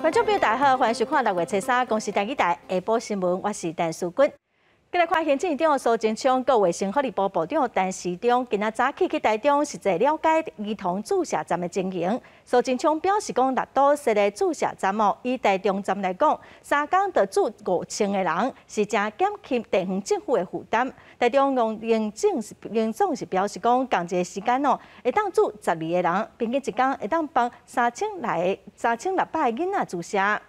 觀眾朋友大家好，歡迎收看六月初三公視台語台下晡新聞，我是陳淑君。繼來看行政院長蘇貞昌、閣衛生福利部部長陳時中，今仔早起去台中實際了解兒童注射站的情形。蘇貞昌表示講，六都設的注射站哦，以台中站來講，三工就注5000個人，是誠減輕地方政府的負擔。台中榮總是榮總是表示講，仝一个時間哦，會當注12個人，平均一工會當幫3600個囡仔注射。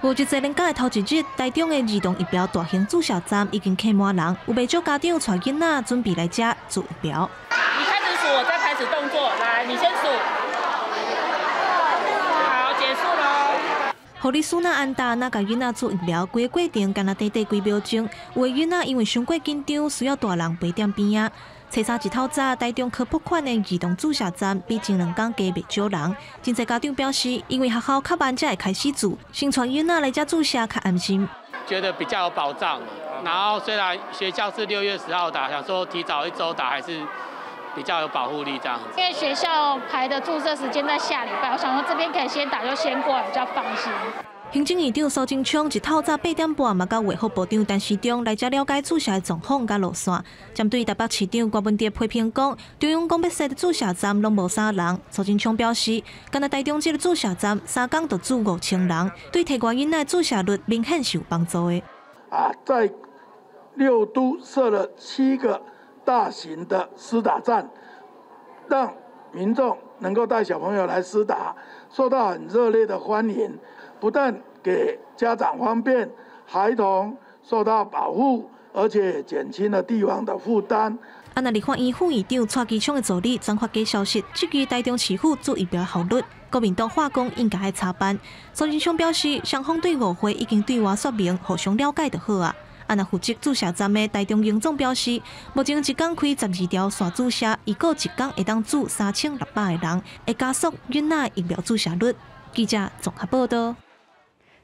五一節連假的頭一日，台中的兒童疫苗大型注射站已經客滿人，有袂少家長帶囡仔準備來遮注疫苗。你開始數，我再開始動作。來，你先數。好，結束囉。護理師若安達若共囡仔注疫苗，規个過程敢若短短幾秒鐘。有的囡仔因為傷過緊張，需要大人陪踮邊仔。初三一透早，台中科普館的兒童注射站比前兩工加袂少人。真濟家長表示，因為學校較慢才會開始注，先帶囡仔來遮注射較安心。覺得比較有保障。然後雖然學校是6月10號打，想說提早一周打還是比較有保護力這樣子。因為學校排的注射時間在下禮拜，我想說這邊可以先打，就先過來比較放心。行政院長蘇貞昌一透早8點半嘛，佮衛福部長陳時中來遮了解注射的狀況佮路線。針對台北市長柯文哲批評講，中央講欲設的注射站攏無啥人。蘇貞昌表示，敢若台中這个注射站三工就注5000人，對提高囡仔注射率明顯是有幫助的。啊，在六都設了七個大型的施打站，讓民眾能夠帶小朋友來施打，受到很熱烈的歡迎。不但給家長方便，孩童受到保護，而且減輕了地方的負擔。啊，那立法院副院長蔡其昌的助理轉發假消息，質疑台中市府注疫苗效率，國民黨話講應該愛查辦。蘇貞昌表示，雙方對誤會已經對外說明，互相了解就好啊。啊，若負責注射站的台中榮總表示，目前一工開12條線注射，預估一工會當注3600個人，會加速囡仔疫苗注射率。記者綜合報道。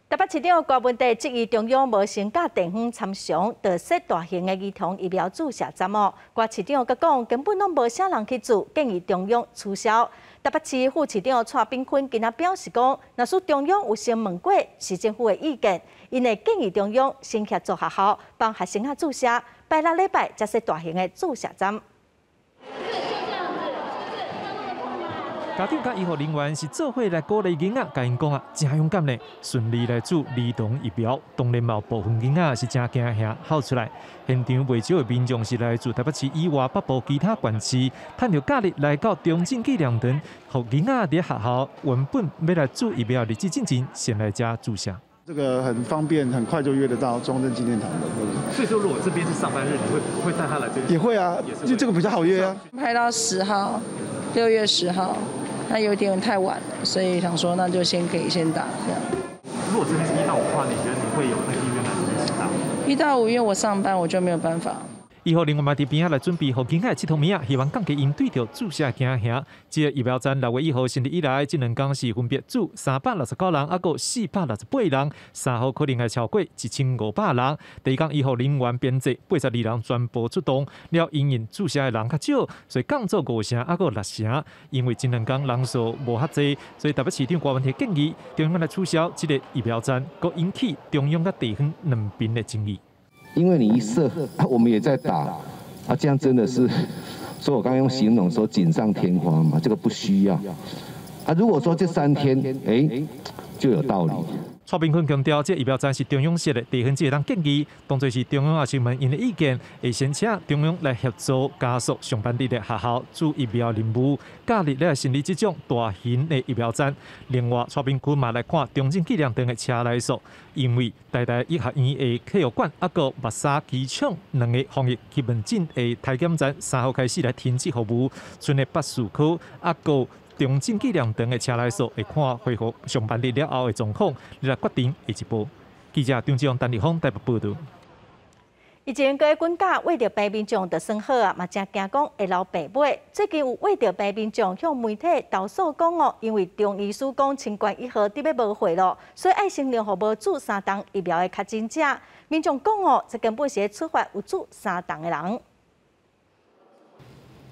台北市長柯文哲質疑中央無先佮地方參詳，就設大型的兒童疫苗注射站哦。柯市長閣講，根本攏無啥人去注，建議中央取消。台北市副市長蔡炳坤今仔表示講，若使中央有先問過市政府的意見，𪜶會建議中央先協助學校幫學生仔注射，拜六禮拜才設大型的注射站。家長佮醫護人員是做伙來鼓勵囡仔，共𪜶講啊，誠勇敢呢，順利來注兒童疫苗。當然嘛有部分囡仔是誠驚嚇，哭出來。現場袂少的民眾是來自台北市以外北部其他縣市，趁著假日來到中正紀念堂，予囡仔佇學校原本欲來注疫苗日子進前，先來遮注射。這個很方便，很快就約得到中正紀念堂的。所以說，如果這邊是上班日，你會帶他來這邊？也會啊，就這個比較好約啊。排到十號，6月10號。那有點太晚了，所以想說那就先可以先打這樣。如果這邊是一到五的話，你覺得你會有那個意願來這邊打？一到五，因為我上班，我就沒有辦法。醫護人員嘛佇邊仔來準備，予囡仔𨑨迌物仔，希望降低𪜶對著注射驚嚇。這个疫苗站6月1號成立以來，這兩工是分別注369人，猶閣468人，三號可能會超過1500人。第二工醫護人員編制82人全部出動，了因應注射的人較少，所以降做五成，猶閣六成。因為這兩工人數無遐濟，所以台北市長柯文哲建議中央來取消這个疫苗站，閣引起中央佮地方兩邊的爭議。因為你一設，我們也在打，啊，這樣真的是，所以我剛剛用形容說錦上添花嘛，這個不需要。啊，如果說這三天，欸，就有道理。蔡炳坤強調，這疫苗站是中央設的，地方只會當建議，當作是中央也是問𪜶的意見，會先請中央來協助加速上班日的學校注疫苗任務，假日來成立這種大型的疫苗站。另外，蔡炳坤嘛來看中正紀念堂的車來數，因為台大醫學院的體育館，猶閣密沙機場兩个防疫去門診的體檢站，3號開始來停止服務，賰的北士科，猶閣中正紀念堂的車來數會看恢復上班日了後的狀況，來決定下一步。記者張志勇、陳立峰台北報導。以前閣滾假穢著病民眾就算好啊，嘛誠驚講會留病尾。最近有穢著病民眾向媒體投訴講哦，因為中醫師講清冠一號得欲無貨咯，所以愛先留予無注三針疫苗的確診者。民眾講哦，這根本是咧處罰有注三針的人。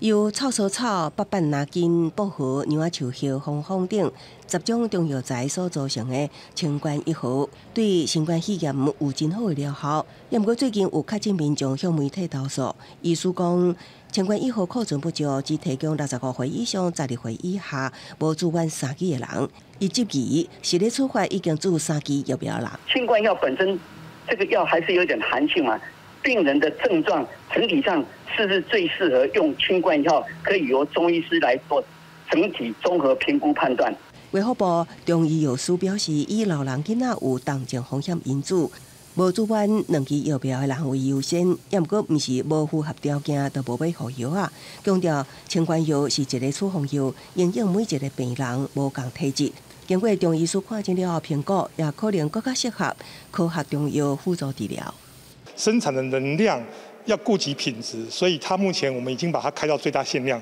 由臭蘇草、北板藍根、薄荷、楊仔樹葉、防風等10種中藥材所組成的清冠一號，對新冠肺炎有真好的療效。毋過最近有確診民眾向媒體投訴，醫師講清冠一號庫存不足，只提供65歲以上、12歲以下無注滿三劑的人。伊質疑是咧處罰已經注三劑疫苗的人。清冠藥本身，這個藥還是有點寒性嘛。病人的症狀整體上是不是最適合用清冠藥？可以由中醫師來做整體綜合評估判斷。衛福部中醫藥司表示，以老人囡仔有重症風險因子，無注滿兩劑疫苗的人為優先，也毋過毋是無符合條件就無欲予藥啊。強調清冠藥是一个處方藥，因應每一个病人無仝體質。經過中醫師看診了後評估，也可能閣較適合科學中藥輔助治療。生產的能量要顧及品質，所以它目前我們已經把它開到最大限量，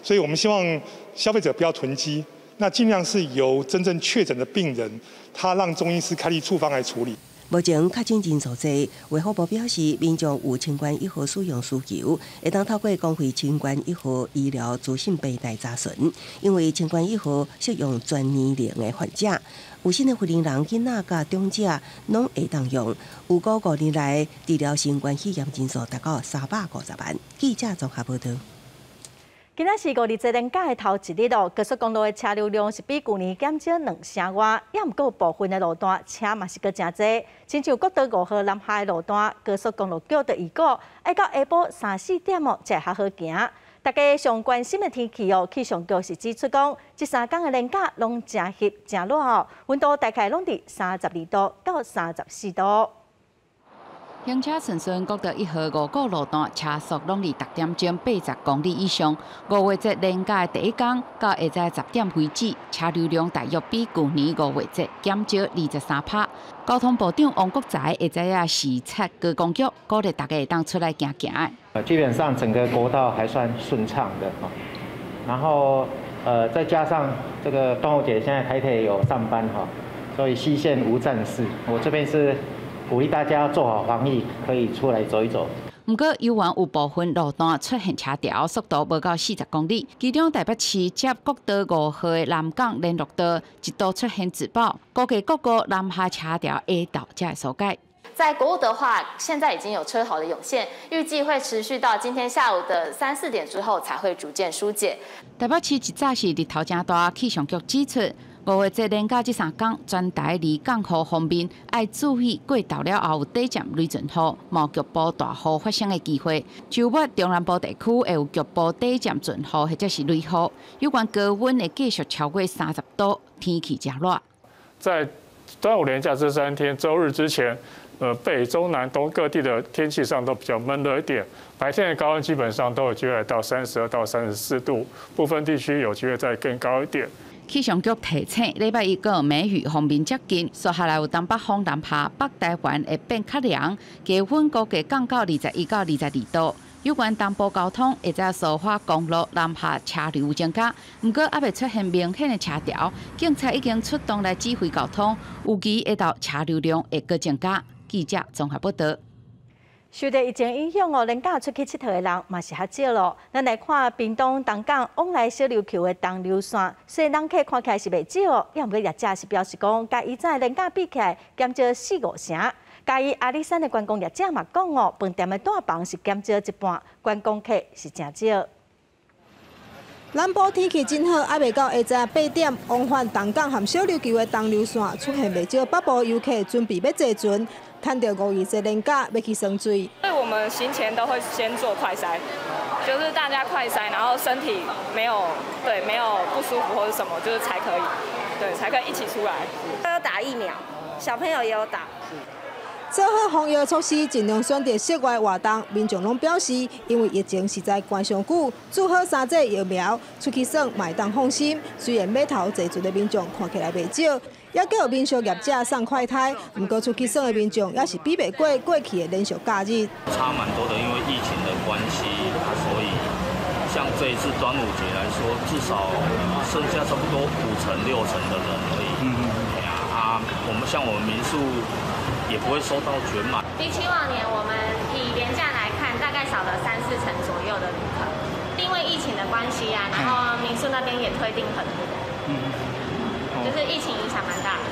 所以我們希望消費者不要囤積，那盡量是由真正確診的病人，他讓中醫師開立處方來處理。目前確診人數濟，衛福部表示，民眾有清冠一號使用需求，會當透過公費清冠一號醫療資訊平台查詢，因為清冠一號適用全年齡的患者，有新的年齡人、囡仔佮長者攏會當用。預估5年來治療新冠肺炎人數達到350萬。記者綜合報道。今仔是五二節連假的頭一日哦，高速公路的車流量是比舊年減少2成外，也毋過部分的路段車嘛是閣誠濟。親像國道5號南下的路段，高速公路局就預估，愛到下晡三四點哦，才會較好行。大家上關心的天氣哦，氣象局是指出講，這3工的連假攏誠翕誠熱哦，溫度大概攏佇32度到34度。行車順順，國道1號五股路段車速攏佇逐點鐘80公里以上。五月節連假的第一工到下晝10點為止，車流量大約比舊年五月節減少23%。交通部長王國材下晝也視察高工局，鼓勵大家會當出來行行。基本上整個國道還算順暢的，然後再加上這個端午節，現在台鐵有上班哈，所以西線無戰事。我這邊是鼓勵大家做好防疫，可以出來走一走。毋過，猶原有部分路段出現車潮，速度無到40公里。其中台北市接國道5號的南港聯絡道一度出現自爆，估計各個南下車潮下晝才會疏解。在國五的話，現在已經有車潮的湧現，預計會持續到今天下午的三四點之後才會逐漸疏解。台北市一早是日頭誠大，氣象局指出，五月節連假這3工，全台離降雨方面愛注意過晝了後有短暫雷陣雨、嘛局部大雨發生的機會。週末中南部地區會有局部短暫陣雨或者是雷雨。有關高溫會繼續超過30度，天氣誠熱。在端午連假這3天，週日之前，北中南東各地的天氣上都比較悶熱一點，白天的高溫基本上都有機會到32到34度，部分地區有機會再更高一點。氣象局提醒，禮拜一閣梅雨鋒面接近，接下來有東北風南下，北台灣會變較涼，低溫估計降到21到22度。有關東部交通，會在蘇花公路南下車流增加，毋過猶未出現明顯的車潮，警察已經出動來指揮交通，預計下晝車流量會閣增加。記者綜合報道。受著疫情影響哦，連假出去𨑨迌的人嘛是較少咯。咱來看屏東東港往來小琉球的東琉線，雖然人客看起來是袂少哦，也毋過業者是表示講，佮以前連假比起來，減少四五成。嘉義阿里山的觀光業者嘛講哦，飯店的單房是減少一半，觀光客是誠少。南部天氣真好，猶未到下晝8點，往返東港和小琉球的東琉線出現袂少北部遊客準備欲坐船，趁著五二節連假欲去耍水。所以我們行前都會先做快篩，就是大家快篩，然後身體沒有對沒有不舒服或者什麼，就是才可以，對，才可以一起出來。都有打疫苗，小朋友也有打。做好防疫措施，盡量選擇室外活動。民眾攏表示，因為疫情實在關傷久，注好三劑疫苗，出去耍嘛會當放心。雖然碼頭坐船的民眾看起來袂少，也閣有民宿業者送快篩，毋過出去耍的民眾也是比袂過過去的連續假日。差蠻多的，因為疫情的關係，所以像這一次端午節來說，至少剩下差不多五成六成的人而已。啊，我們像我們民宿。也不會收到全滿。比起往年，我們以連假來看，大概少了三四成左右的旅客。另因為疫情的關係啊，然後民宿那邊也推訂很多，就是疫情影響蠻大的。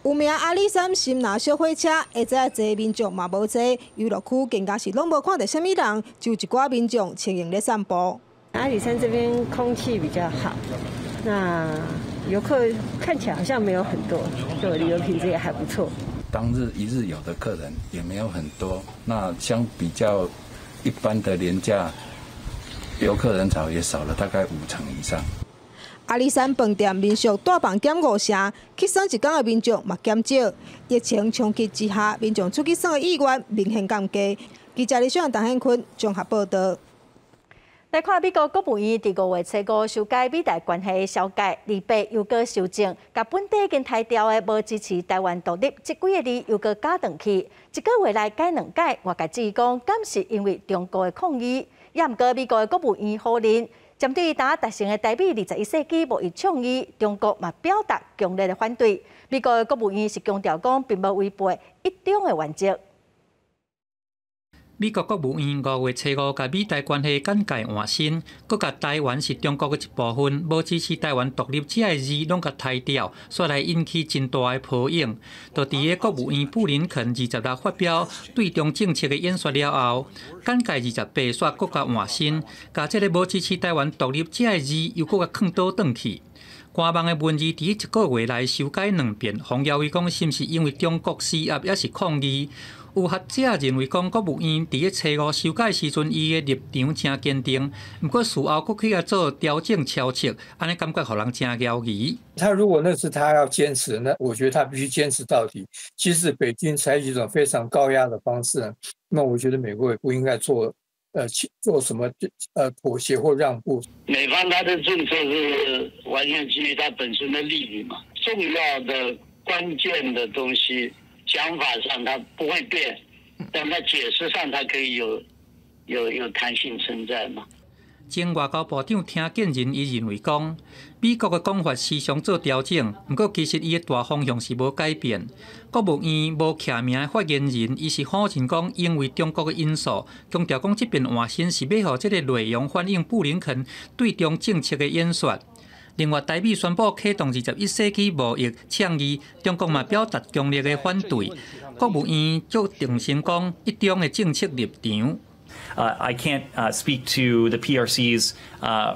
有名阿里山深藍小火車，下早濟民眾嘛無濟，遊樂區更加是攏無看著啥物人，就一寡民眾輕盈咧散步。阿里山這邊空氣比較好，那遊客看起來好像沒有很多，對旅遊品質也還不錯。當日一日遊的客人也沒有很多，那相比較一般的連假，遊客人潮也少了大概5成以上。阿里山飯店民宿大房減5成，去耍一工的民眾嘛減少。疫情衝擊之下，民眾出去耍的意願明顯降低。記者李小陳顯坤綜合報道。來看美國國務院佇5月初5修改美台關係小界，28又閣修正，共本底已經刣掉的無支持台灣獨立這幾个字又閣加轉去。一个月內改兩改，外界質疑講，敢是因為中國的抗議？也毋過美國的國務院否認。針對今達成的台美21世紀貿易倡議，中國嘛表達強烈的反對。美國的國務院是強調講，並無違背一中的原則。美國國務院5月初5共美台關係簡介換新，閣共台灣是中國的一部分，無支持台灣獨立這个字攏共刣掉，煞來引起真大的波湧。就佇个國務院布林肯26發表對中政策的演說了後，簡介28煞閣共換新，共這个無支持台灣獨立這个字又閣共囥倒轉去。官網的文字佇一个月內修改兩遍，黃耀威講是毋是因為中國施壓，抑是抗議？有學者認為講，國務院佇咧初5修改時陣，伊的立場誠堅定，毋過事後閣去共做調整敲測，按呢感覺予人誠猶疑。他如果那是他要堅持，那我覺得他必須堅持到底。即使北京採取一種非常高壓的方式，那我覺得美國也不應該做什麼妥協或讓步。美方他的政策是完全基於他本身的利益嘛，重要的關鍵的東西。講法上它不會變，但它解釋上它可以有彈性存在嘛。前外交部長聽見仁伊認為講，美國的講法時常做調整，毋過其實伊的大方向是無改變。國務院無記名的發言人，伊是否認講，因為中國的因素，強調講這遍換新是欲予這个內容反映布林肯對中政策的演說。另外，台美宣布啟動21世紀貿易倡議，中國嘛表達強烈的反對。國務院就重申講一中的政策立場。 I can't speak to the PRC's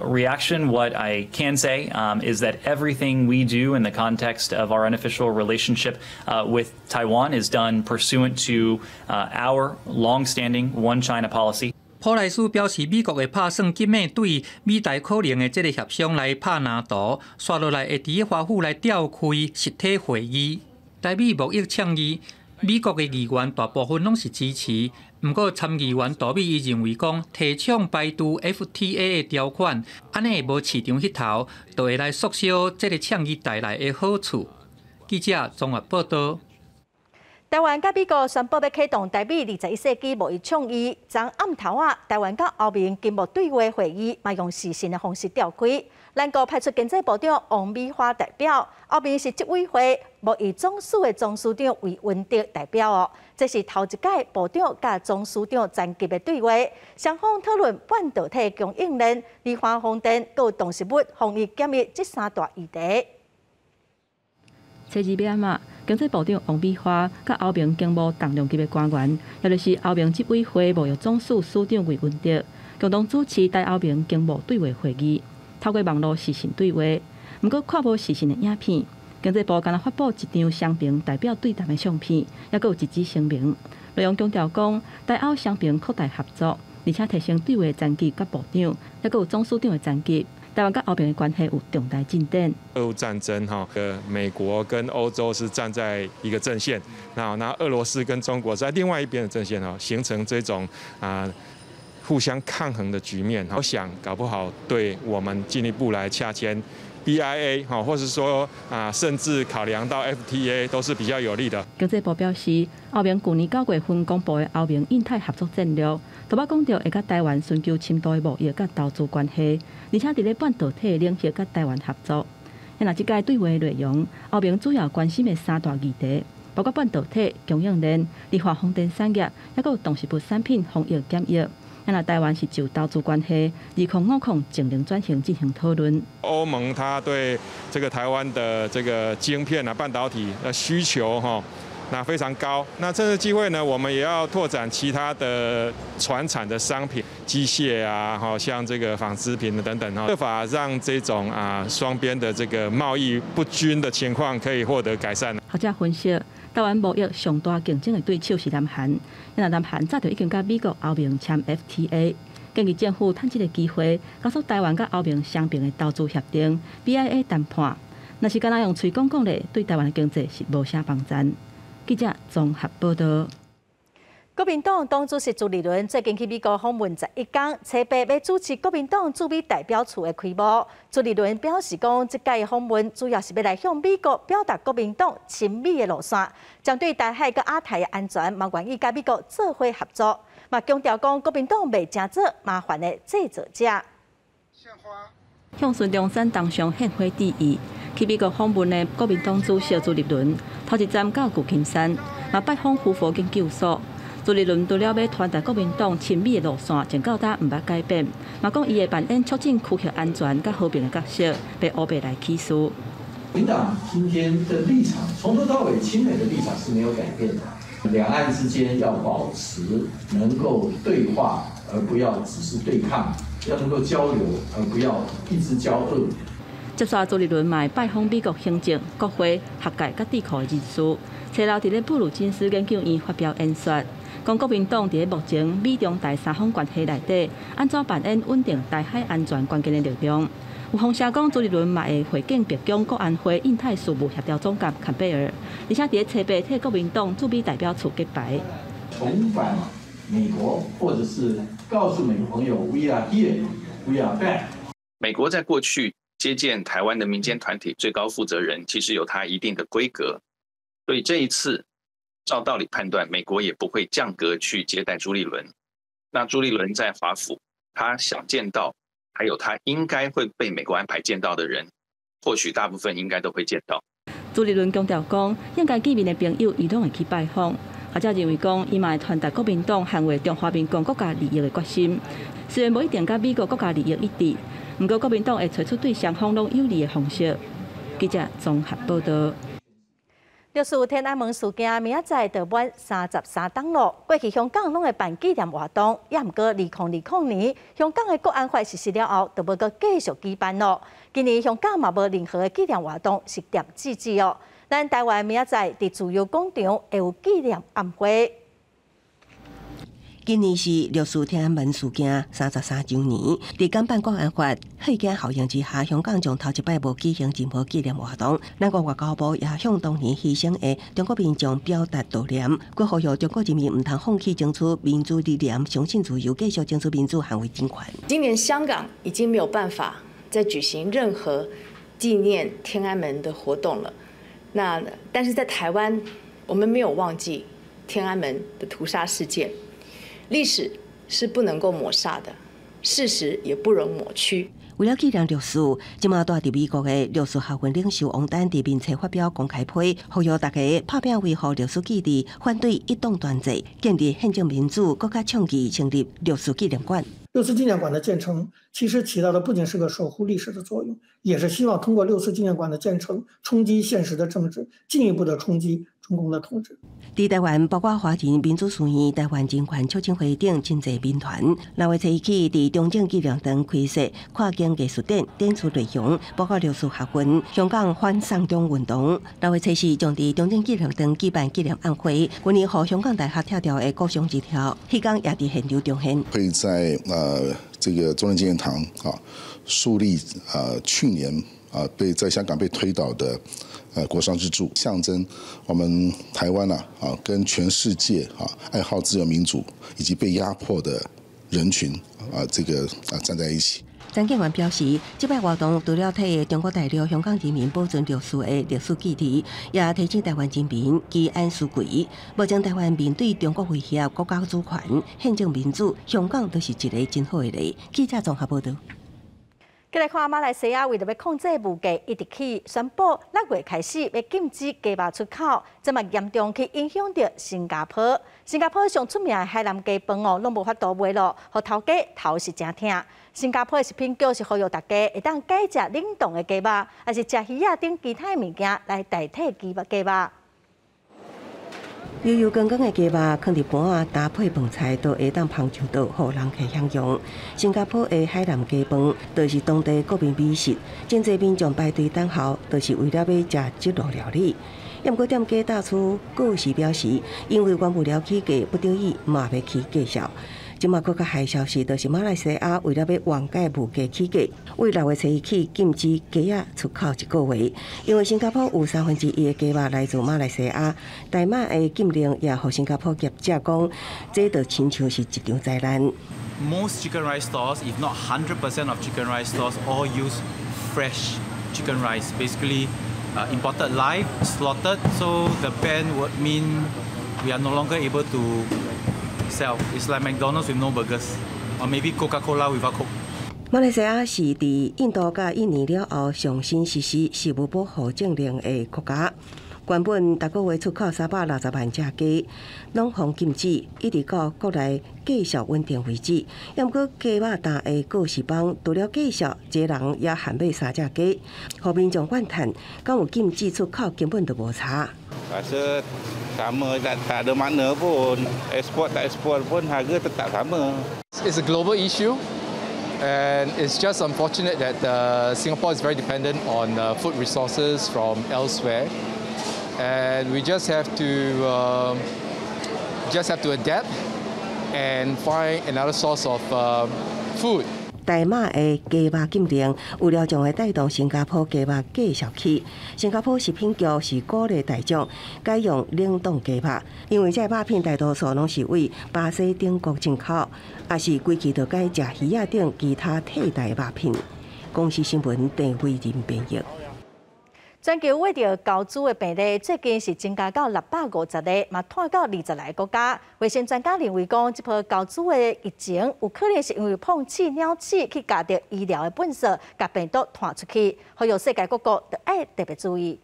reaction. What I can say is that everything we do in the context of our unofficial relationship with Taiwan is done pursuant to our long-standing One China policy. 普萊斯表示，美國會拍算禁欲對美台可能的這个協商來拍藍圖，紲落來會佇華府來召開實體會議。台美貿易倡議，美國的議員大部分攏是支持，毋過參議員杜美伊認為講提倡排除 FTA 的條款，按呢會無市場彼頭，就會來縮小這个倡議帶來的好處。記者綜合報道。台灣佮美國宣布欲啟動台美21世紀貿易倡議，昨暗頭仔，台灣佮歐盟經貿對話會議嘛用視訊的方式召開。咱國派出經濟部長王美花代表，歐盟是執委會貿易總署的總署長韋文德代表哦。這是頭一屆部長佮總署長層級的對話，雙方討論半導體供應鏈、離岸風電、佮動植物防疫檢疫這三大議題。初二欲暗仔，經濟部長王美花佮歐盟經貿重量級的官員，也就是歐盟執委會貿易總署署長韋文德，共同主持台歐盟經貿對話會議，透過網路視訊對話。毋過看無視訊的影片，經濟部干焦發布一張雙邊代表對談的相片，抑閣有一紙聲明，內容強調講台歐雙邊擴大合作，而且提升對話層級佮部長，抑閣有總署長的層級。台灣佮歐盟的關係有重大進展。俄烏戰爭哈，美國跟歐洲是站在一個陣線，那俄羅斯跟中國在另外一邊的陣線哦，形成這種啊互相抗衡的局面。我想搞不好對我們進一步來洽簽 BIA 哈，或是說啊，甚至考量到 FTA 都是比較有利的。經濟部表示，歐盟去年9月份公布的歐盟印太合作戰略，特別講著會佮台灣尋求深度的貿易佮投資關係，而且佇咧半導體領域佮台灣合作。若這屆對話內容，歐盟主要關心的三大議題，包括半導體、供應鏈、日化風電產業，抑閣有動植物產品防疫檢疫。啊，台灣是就投資關係、2050淨零轉型進行討論。歐盟它對這個台灣的這個晶片啊、半導體的需求哈，那非常高。那這次機會呢，我們也要拓展其他的傳產的商品、機械啊，哈，像這個紡織品等等哈，設法讓這種啊雙邊的這個貿易不均的情況可以獲得改善。學者分析，台灣貿易上大競爭的對手是南韓，因為南韓早就已經佮美國、歐盟簽 FTA，建議政府趁這個機會，加速台灣佮歐盟雙邊的投資協定 BIA 談判。若是干焦用喙講講咧，對台灣的經濟是無啥幫助。記者綜合報道。國民黨黨主席朱立倫最近去美國訪問11天，初八欲主持國民黨駐美代表處的開幕。朱立倫表示講，這擺訪問主要是欲來向美國表達國民黨親美的路線，針對台海佮亞太的安全，嘛願意佮美國做伙合作。嘛強調講，國民黨袂成做麻煩的製造者。向孫中山銅像獻花致意，去美國訪問的國民黨主席朱立倫，頭一站到舊金山，嘛拜訪胡佛研究所。朱立倫除了欲傳達國民黨親美的路線，從到今毋捌改變，嘛講伊會扮演促進區域安全佮和平的角色，袂烏白來起事。國民黨今天的立場，從頭到尾親美的立場是沒有改變的。兩岸之間要保持能夠對話，而不要只是對抗；要能夠交流，而不要一直交惡。接續朱立倫嘛拜訪美國行政、國會、學界佮智庫的人士，初六佇咧布魯金斯研究院發表演說。講國民黨佇咧目前美中台三方關係內底，按怎扮演穩定台海安全關鍵的力量？有風聲講朱立倫嘛會會見白宮國安會印太事務協調總監坎貝爾，而且佇咧初八替國民黨駐美代表處揭牌。重返美國，或者是告訴美國朋友，We are here, we are back。美國在過去接見台灣的民間團體最高負責人，其實有他一定的規格，所以這一次。照道理判斷，美國也不會降格去接待朱立倫。那朱立倫在華府，他想見到，還有他應該會被美國安排見到的人，或許大部分應該都會見到。朱立倫強調講，應該見面的朋友，伊攏會去拜訪。學者認為講，伊嘛會傳達國民黨捍衛中華民國國家利益的決心。雖然無一定佮美國國家利益一致，毋過國民黨會揣出對雙方攏有利的方式。記者綜合報道。六四天安門事件明仔載就滿33冬囉。過去香港攏會辦紀念活動，也毋過2020年香港的國安法實施了後，就無閣繼續舉辦囉。今年香港嘛無任何的紀念活動，是恬寂寂哦。咱台灣明仔載佇自由廣場會有紀念晚會。今年是六四天安門事件33週年，佇港版國安法嚇驚效應之下，香港將頭一擺無舉行任何紀念活動。咱國外交部也向當年犧牲的中國民眾表達悼念，閣呼籲中國人民毋通放棄爭取民主理念，相信自由，繼續爭取民主，捍衛人權。今年香港已經沒有辦法再舉行任何紀念天安門的活動了。那但是在台灣，我們沒有忘記天安門的屠殺事件。歷史是不能夠抹殺的，事實也不容抹去。為了紀念六四，這馬住佇美國的六四學運領袖王丹佇面冊發表公開批，呼籲大家拍拚維護六四記憶，反對一黨專制，建立憲政民主，閣較倡議成立六四紀念館。六四紀念館的建成，其實起到的不僅是個守護歷史的作用，也是希望通過六四紀念館的建成，衝擊現實的政治，進一步的衝擊中共的統治。佇台灣，包括華人民主書院、台灣人權促進會等真濟民團，六月初一起佇中正紀念堂開設跨境藝術展，展出內容包括六四學運、香港反送中運動。六月初四將佇中正紀念堂舉辦紀念晚會，去年予香港大學拆掉的國殤之柱，彼工也佇現場重現。會在這個中正紀念堂啊樹立去年啊被在香港被推倒的國殤之柱，象徵我們台灣啊跟全世界啊愛好自由民主以及被壓迫的人群啊這個啊站在一起。陳建元表示，這擺活動除了替中國大陸、香港人民保存六四的歷史記憶，也提醒台灣人民居安思危。目前台灣面對中國威脅、國家主權、憲政民主，香港都是一个真好的例。記者綜合報道。過來看馬來西亞為著欲控制物價一直起，宣布6月開始欲禁止雞肉出口，這嘛嚴重去影響著新加坡。新加坡上出名的海南雞飯哦，攏無法度賣咯，予頭家頭是誠疼。新加坡的食品局是呼籲大家會當改食冷凍的雞肉，抑是食魚仔等其他的物件來代替雞肉雞肉。油油光光的雞肉，囥佇盤仔搭配飯菜，都會當捧上桌，予人客享用。新加坡的海南雞飯，就是當地國民美食，真濟民眾排隊等候，就是為了欲食這道料理。毋過店家當初閣是表示，因為原物料起價，不得已嘛欲起價數。這馬閣較害消息，就是馬來西亞為了欲緩解物價起價，為6月初一起禁止雞仔出口一個月。因為新加坡有1/3的雞肉來自馬來西亞，大馬的禁令也予新加坡業者講，這就親像是一場災難。 Most chicken rice stores, if not 100% of chicken rice stores, all use fresh chicken rice. Basically, imported live, slaughtered. So the ban would mean we are no longer able to sell. It's like McDonald's with no burgers, or maybe Coca-Cola without Coke. 馬來西亞是佇印度佮印尼了後，上新實施食物保護政令的國家。原本逐個月出口360萬隻雞，攏予禁止，一直到國內價數穩定為止。毋過雞肉檔的告示板，除了價數，一個人也限買三隻雞，予民眾怨嘆，敢有禁止出口根本就無差。 Rasa sama tak, tak ada makna pun. Ekspor tak ekspor pun harga tetap sama. It's a global issue, and it's just unfortunate that Singapore is very dependent on food resources from elsewhere. And we just have to adapt and find another source of food. 大馬的雞肉禁令，有料將會帶動新加坡雞肉價數起。新加坡食品局是鼓勵大眾改用冷凍雞肉，因為這肉品大多數攏是為巴西等國進口，抑是規氣就改食魚仔等其他替代肉品。公視新聞鄭慧玲編譯。全球穢著猴蛆的病例最近是增加到650個，嘛湠到20來個國家。衛生專家認為講，這波猴蛆的疫情有可能是因為碰鼠、鳥鼠去咬著醫療的糞埽，共病毒傳出去，呼籲世界各國都愛特別注意。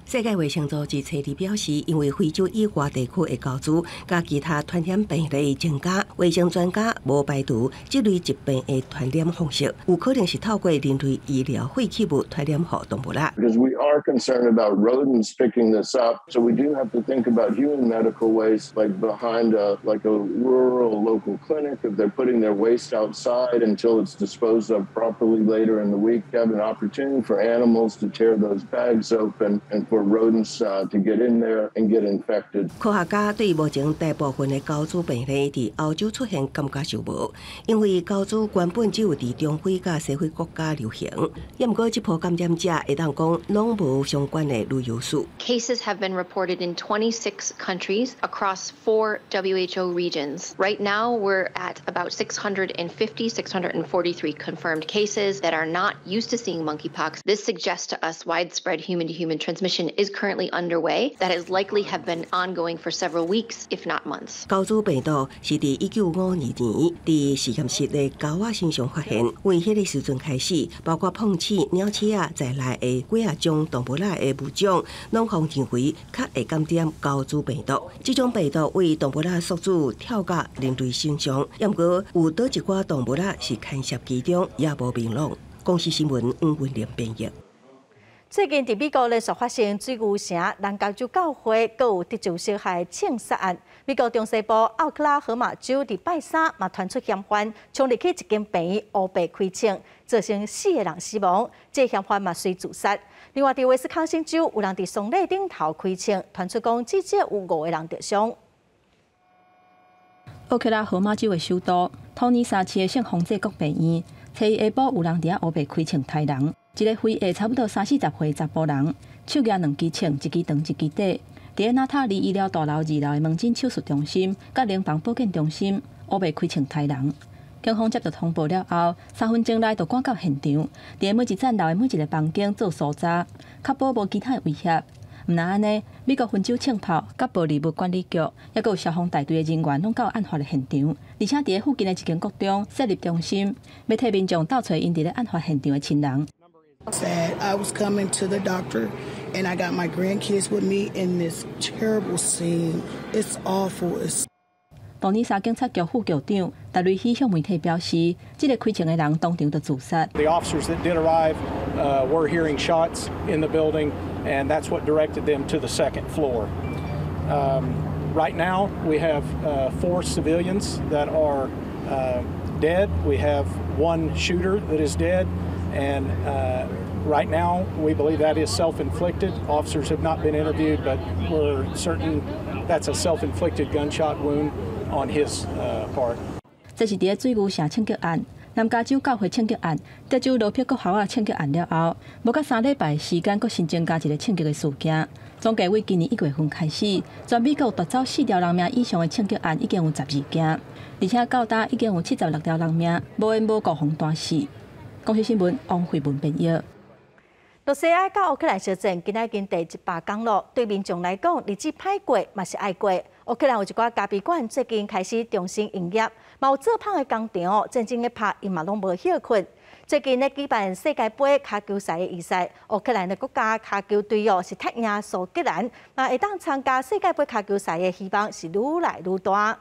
世界衛生組織初二表示，因為非洲以外地區的猴蛆佮其他傳染病例增加，衛生專家無排除這類疾病的傳染方式，有可能是透過人類醫療廢棄物傳染予動物啦。 Because we are concerned about rodents picking this up, so we do have to think about human medical waste, like behind a rural local clinic, if they're putting their waste outside until it's disposed of properly later in the week, have an opportunity for animals to tear those bags open and for rodents to get in there and get infected. 科學家對目前大部分的猴蛆病例佇歐洲出現感覺受無，因為猴蛆原本只有佇中非佮西非國家流行，也毋過這波感染者會當講攏無相關的旅遊史。 Cases have been reported in 26 countries across four WHO regions. Right now, we're at about 650, 643 confirmed cases that are not used to seeing monkeypox. This suggests to us widespread human-to-human transmission is currently underway that has likely have been ongoing for several weeks, if not months. 猴蛆病毒是佇1952年佇實驗室的猴仔身上發現，為彼个時陣開始，包括碰鼠、鳥鼠仔在內的幾仔種動物仔的物種，攏予認為較會感染猴蛆病毒。這種病毒為動物仔宿主跳到人類身上，毋過有佗一寡動物仔是牽涉其中，也無明朗。公視新聞黃文玲編譯。最近佇美國連續發生水牛城南加州教會，閣有德州小孩槍殺案。美國中西部奧克拉荷馬州佇拜三嘛傳出嫌犯衝入去一間病院，烏白開槍，造成四個人死亡。這個嫌犯嘛隨自殺。另外，佇威斯康星州有人佇喪禮頂頭開槍，傳出講至少有五個人著傷。奧克拉荷馬州的首都托尼沙市的聖方濟各病院，初一下晡有人佇遐烏白開槍刣人。一个非裔差不多三四十歲查埔人，手舉兩支槍，一支長一支短，佇咧納塔利醫療大樓二樓的門診手術中心、佮靈房保健中心，烏白開槍刣人。警方接到通報了後，3分鐘內就趕到現場，佇咧每一層樓的每一个房間做搜查，確保無其他的威脅。毋但按呢，美國分州槍炮、佮玻璃物管理局，抑閣有消防大隊的人員，攏到案發的現場，而且佇咧附近的一間國中設立中心，欲替民眾鬥揣𪜶佇咧案發現場的親人。 Sad. I was coming to the doctor and I got my grandkids with me in this terrible scene. It's awful. It's 杜尼沙警察局副局長戴瑞希向媒體表示，這个開槍的人當場就自殺。 The officers that did arrive were hearing shots in the building, and that's what directed them to the second floor. Right now, we have four civilians that are dead. We have one shooter that is dead, and right now we believe that is self-inflicted. Officers have not been interviewed, but we're certain that's a self-inflicted gunshot wound on his part. 這是佇咧水牛城槍擊案、南加州教會槍擊案、德州羅珀國校仔槍擊案了後，無到3禮拜時間，閣新增加一个槍擊的事件。總計為今年1月份開始，全美國奪走四條人命以上的槍擊案已經有12件，而且到今已經有76條人命無緣無故予彈死。公視新聞王慧文編譯。羅西亞佮烏克蘭相戰，今仔已經第100工囉。對民眾來講，日子歹過嘛是愛過。烏克蘭有一寡咖啡館最近開始重新營業，嘛有做麭的工廠，戰爭咧拍，𪜶嘛攏無歇睏。最近咧舉辦世界盃跤球賽的比賽，烏克蘭的國家跤球隊哦是踢贏蘇格蘭，嘛會當參加世界盃跤球賽的希望是愈來愈大。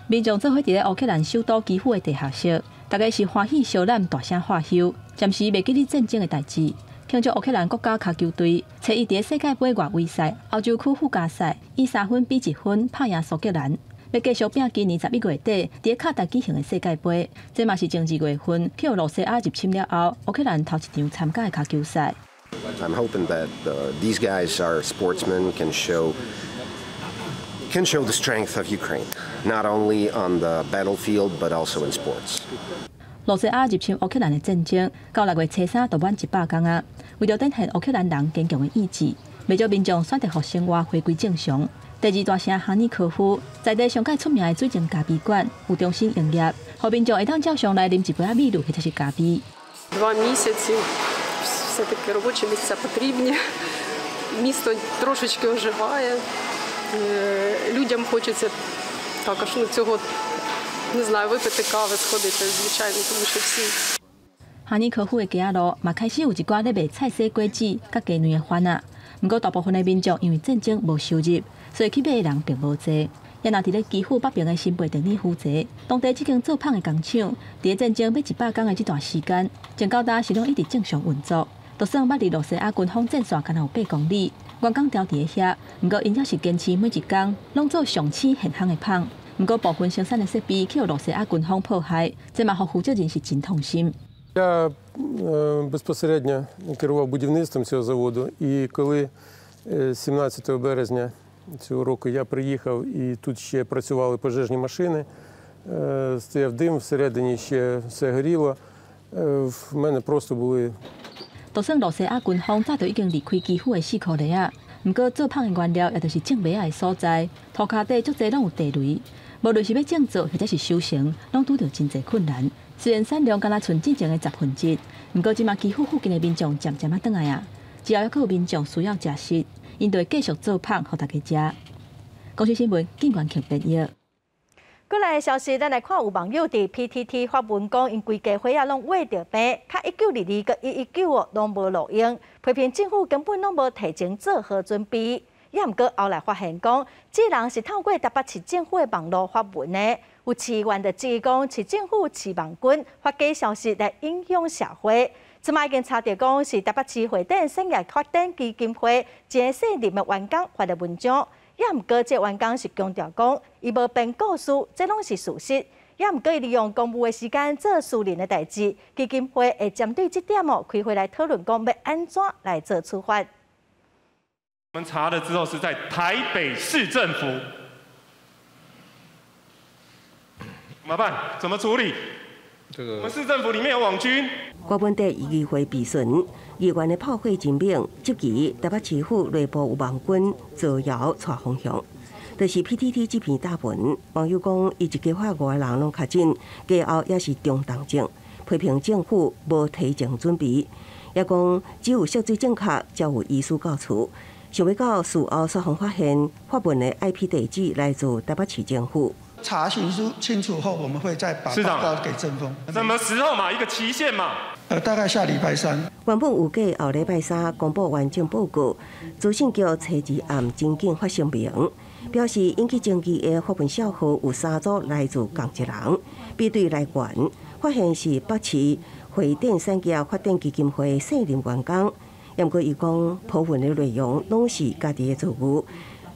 民眾做伙佇咧烏克蘭首都基輔的地下室，大家是歡喜相攬，大聲喝唏，暫時袂記得戰爭的代誌。慶祝烏克蘭國家跤球隊，初一佇世界盃外圍賽歐洲區附加賽以3分比1分拍贏蘇格蘭，欲繼續拼今年11月底佇卡達舉行的世界盃。這嘛是前2月份去予羅西亞入侵了後，烏克蘭頭一場參加的跤球賽。 I'm hoping that these guys are sportsmen, can show the strength of Ukraine, not only on the battlefield but also in sports. 羅西亞入侵烏克蘭的戰爭，到6月初3就滿100工啊！為著展現烏克蘭人堅強的意志，袂少民眾選擇予生活回歸正常。第二大城哈爾科夫，在地上蓋出名的水晶咖啡館有重新營業，予民眾會當照常來啉一杯仔美祿或者是咖啡。 2 місяці все-таки робочі місця потрібні. Місто трошечки оживає. Людям хочеться також, ну, цього, не знаю, випити кави, сходити, звичайно, тому що всі 哈爾科夫的街仔路嘛開始有一寡咧賣菜蔬果子佮雞卵的販仔。毋過大部分的民眾因為戰爭無收入，所以去買的人並無濟。也若佇咧基輔北邊的新貝鄧尼夫澤，當地這間做麭的工廠，佇咧戰爭欲100工的這段時間，前到今是攏一直正常運作。就算捌離羅西亞軍方戰線干焦有8公里，員工牢佇咧遐，毋過𪜶猶是堅持每一工攏做上鮮現烘的麭。毋過部分生產的設備去予羅西亞軍方破壞，這嘛予負責人是真痛心。 Я безпосередньо керував будівництвом цього заводу, і коли 17 березня цього року я приїхав і тут ще працювали пожежні машини, стояв дим, всередині ще все горіло. В мене просто були 就算羅西亞軍方早就已經離開基輔的四箍里仔，毋過做麭的原料，也就是種麥仔的所在，塗跤底足濟攏有地雷，無論是欲種植或者是收成，攏拄著真濟困難。雖然產量敢若賰之前的1/10，毋過這馬基輔附近的民眾漸漸仔轉來啊，只要猶閣有民眾需要食食，𪜶就會繼續做麭予大家食。公視新聞，警員強編譯。過來的消息，咱來看有網友佇 PTT 發文講，𪜶規家伙仔攏穢著病，較1922佮119哦攏無路用，批評政府根本攏無提前做好準備。也毋過後來發現講，這人是透過台北市政府的網路發文的，有市議員就質疑講，市政府市網軍發假消息來影響社會。這馬已經查著講是台北市會展產業發展基金會一个姓林的員工發的文章。也毋過，這員工是強調講，伊無編故事，這攏是事實。也毋過，伊利用公務的時間做私人的代誌，基金會會針對這點哦，開會來討論講欲按怎來做處罰。我們查了之後，是在台北市政府，怎麼辦？怎麼處理？這個我們市政府裡面有網軍。郭文帝議會備詢，議員的炮火真猛，質疑台北市府內部有網軍造謠帶風向。就是 PTT 這篇貼文，網友講，伊一家伙五个人攏確診，家後也是中重症，批評政府無提前準備。也講只有設置正確，才有醫師到厝。想欲到事後煞予發現發文的 IP 地址來自台北市政府。查詢清楚後，我們會再把報告給政風。什麼時候嘛？一個期限嘛？大概下禮拜三。原本預計後禮拜三公布完整報告，資訊局初二暗真緊發聲明，表示引起爭議的發文帳號有三組來自仝一人，比對來源發現是北市會展產業發展基金會現任員工。毋過伊講，鋪文的內容攏是家己的錯誤，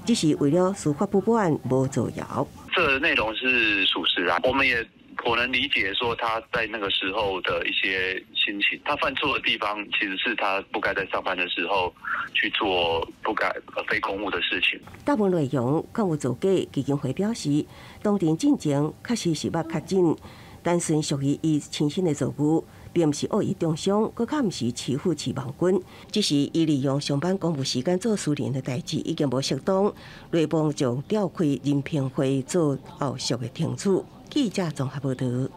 只是為了司法不滿無造謠。這內容是屬實啊，我們也頗能理解說他在那個時候的一些心情。他犯錯的地方其實是他不該在上班的時候去做不該非公務的事情。大部分內容敢有造假，基金會表示，當陣進前確實是捌確診，單純屬於伊親身的錯誤，並毋是惡意中傷，閣較毋是欺負市網軍，只是伊利用上班公務時間做私人的代誌，已經無適當，內部將調開人評會做後續的懲處。記者綜合報導。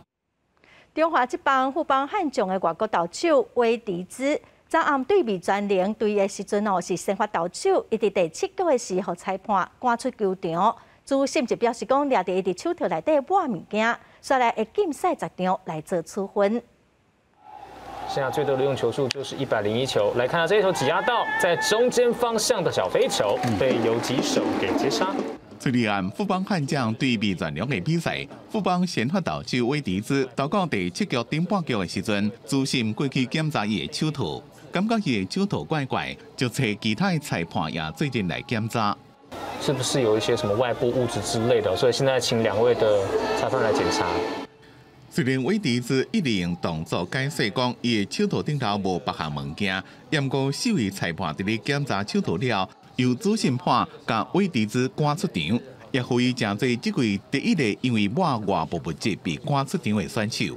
中華職棒富邦悍將的外國投手威迪茲，昨暗對味全龍隊的時陣哦，是先發投手，伊佇第七局的時候，裁判趕出球場。主審就表示講，掠著伊佇手套內底抹物件，煞來會禁賽十場來做處分。現在最多的用球數就是101球。來看到這一球擠壓到在中間方向的小飛球，被游擊手給接殺。這裡按富邦悍將對味全龍的比賽，富邦先發投手威迪茲投到第七局頂半局的時陣，主審過去檢查伊的手套，感覺伊的手套怪怪，就揣其他的裁判也做陣來檢查。是不是有一些什麼外部物質之類的？所以現在請兩位的裁判來檢查。雖然威迪茲一直用動作解釋講，伊的手套頂頭無別項物件，毋過四位裁判佇咧檢查手套了，由主審判共威迪茲趕出場，也予伊成做這季第一個因為抹外部物質被趕出場的選手。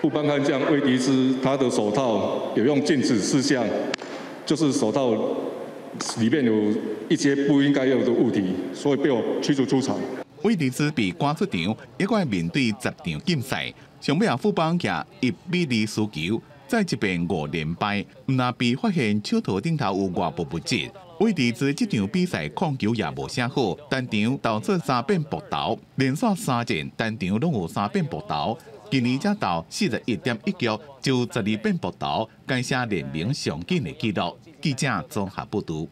富邦悍將威迪茲，他的手套有用禁止事項，就是手套裡面有一些不應該有的物體，所以被我驅逐出場。威迪茲被趕出場，猶閣愛面對十場禁賽。上尾仔富邦以1比2輸球，再一遍五連敗。毋但被發現手套頂頭有外部物質，威迪茲這場比賽控球也無啥好，單場投出三變暴投，連續三戰單場攏有三變暴投。今年才投41.1局，就12變暴投，改寫聯盟上緊的紀錄。記者綜合報導。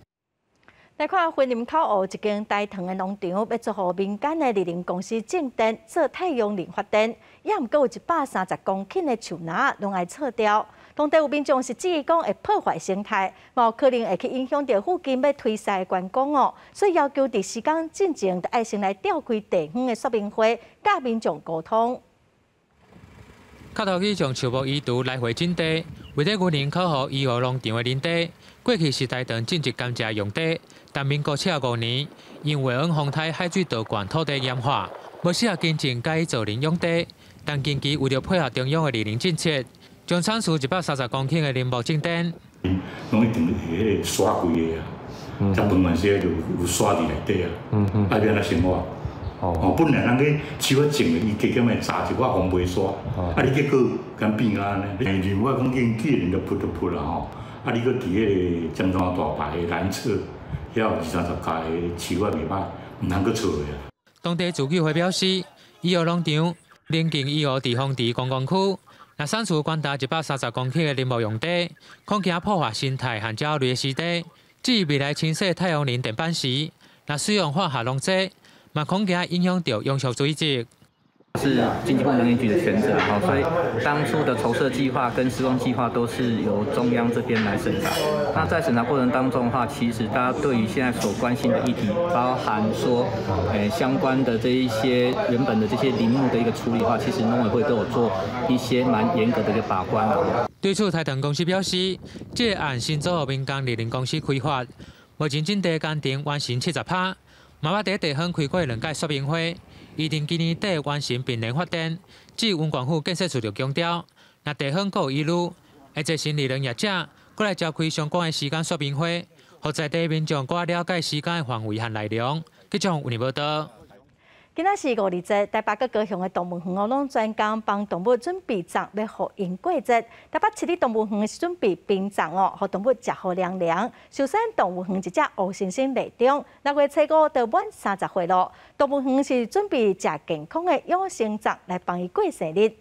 來看雲林口湖一間台糖的農場，欲租予民間的綠能公司種電做太陽能發電，也毋過有130公頃的樹林攏愛撤掉。當地有民眾是質疑講會破壞生態，嘛有可能會去影響著附近欲推賽的觀光哦，所以要求佇施工進前，著愛先來召開地方的說明會，佮民眾溝通。磕土機將樹木移除來回整地，位佇雲林口湖漁護農場的林地，過去是台糖種植甘蔗用地，但民國75年，因為往豐台海水倒灌土地鹽化，無適合耕種改造林用地。但近期為著配合中央的綠能政策，將產樹130公頃的林木種電。攏一定會彼个沙規个啊，才飯時就有沙佇內底啊，啊欲按怎生活？哦，本來人家樹仔種的，伊加減會紮一寡防飛沙，啊，你結果敢變按呢？認為講既然就噗就噗啦吼，啊，你閣佇彼個尖山大排的南側，遐有二三十棵的樹仔袂歹，毋通閣錯的啊。當地自救會表示，漁護農場鄰近漁護地方池觀光區，若刪除寬達130公頃的林木用地，恐驚破壞生態和鳥類的濕地。至於未來清洗太陽能電板時，若使用化學溶劑，嘛恐驚影響著養殖水質。是經濟部農林局的權責，哈，所以當初的籌設計劃跟施工計劃都是由中央這邊來審查。那在審查過程當中的話，其實大家對於現在所關心的議題，包含說，相關的這一些原本的這些林木的一個處理的話，其實農委會都有做一些蠻嚴格的一個把關。對此，台糖公司表示，這個案先租予民間綠能公司開發，目前徵地工程完成70%，嘛捌佇地方開過兩屆說明會。預定今年底完成並聯發電。至於雲縣府建設處就強調，若地方閣有疑慮，會責成綠能業者閣來召開相關的時間說明會，予在地民眾閣較了解施工的範圍和內容。記者為你報道。今仔是五二节，台北佮高雄的动物园哦，攏專工幫動物準備粽，欲予𪜶過節。台北市立動物園是準備冰粽哦，予動物食予涼涼。壽山動物園一隻烏猩猩麗中，六月初五就滿30歲囉。動物園是準備食健康的養生粽來幫伊過生日。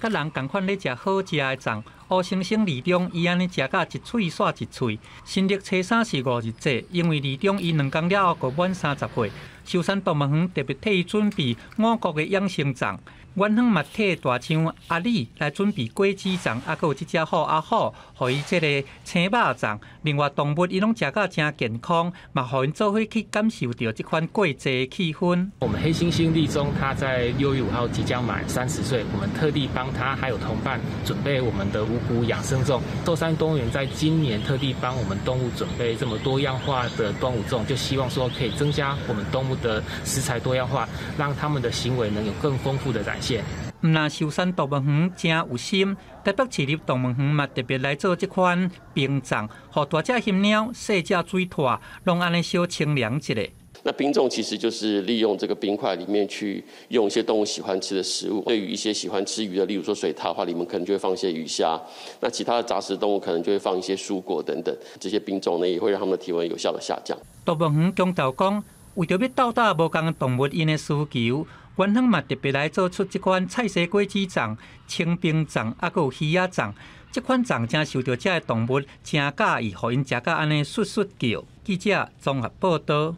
佮人仝款咧食好食的粽，烏猩猩麗中伊按呢食甲一喙煞一喙。新曆初三是五日節，因為麗中伊兩工了後閣滿30歲，壽山動物園特別替伊準備五穀的養生粽。園方嘛替大象阿里來準備果子粽，啊，閣有這隻虎阿虎，予伊這个青肉粽。另外動物伊攏食甲誠健康，嘛予𪜶做伙去感受著這款過節氣氛。我們黑猩猩麗中，它在6月5號即將滿30歲，我們特地幫他還有同伴準備我們的五穀養生粽。壽山動物園在今年特地幫我們動物準備這麼多樣化的端午粽，就希望說可以增加我們動物的食材多樣化，讓他們的行為能有更豐富的展現。毋但壽山動物園誠有心，台北市立動物園嘛特別來做這款冰粽，予大隻熊貓、細隻水獺，攏按呢小清涼一下。那冰粽其實就是利用這個冰塊裡面去用一些動物喜歡吃的食物。對於一些喜歡吃魚的，例如說水獺的話，裡面可能就會放一些魚蝦；那其他的雜食動物可能就會放一些蔬果等等。這些冰粽呢，也會讓它們的體溫有效的下降。動物園強調講，為著欲鬥搭無仝動物𪜶的需求，園方嘛特別來做出這款菜西果子粽、清冰粽，啊，閣有魚仔粽。這款粽誠受著遮的動物誠佮意，予𪜶食甲按呢窣窣叫。記者綜合報導。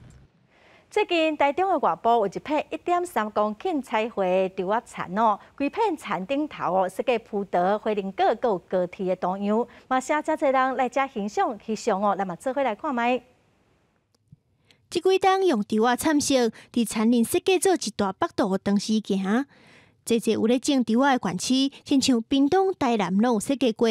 最近台中的外埔有一片1.3公頃彩繪稻仔田哦，規片田頂頭哦設計葡萄、火龍果、閣有高鐵的圖樣，嘛誠濟人來遮欣賞翕相哦，咱嘛做伙來看覓。這幾冬用稻仔摻色，佇田裡設計做一大幅度的長時行。濟濟有咧種稻仔的縣市，親像屏東、台南攏有設計過。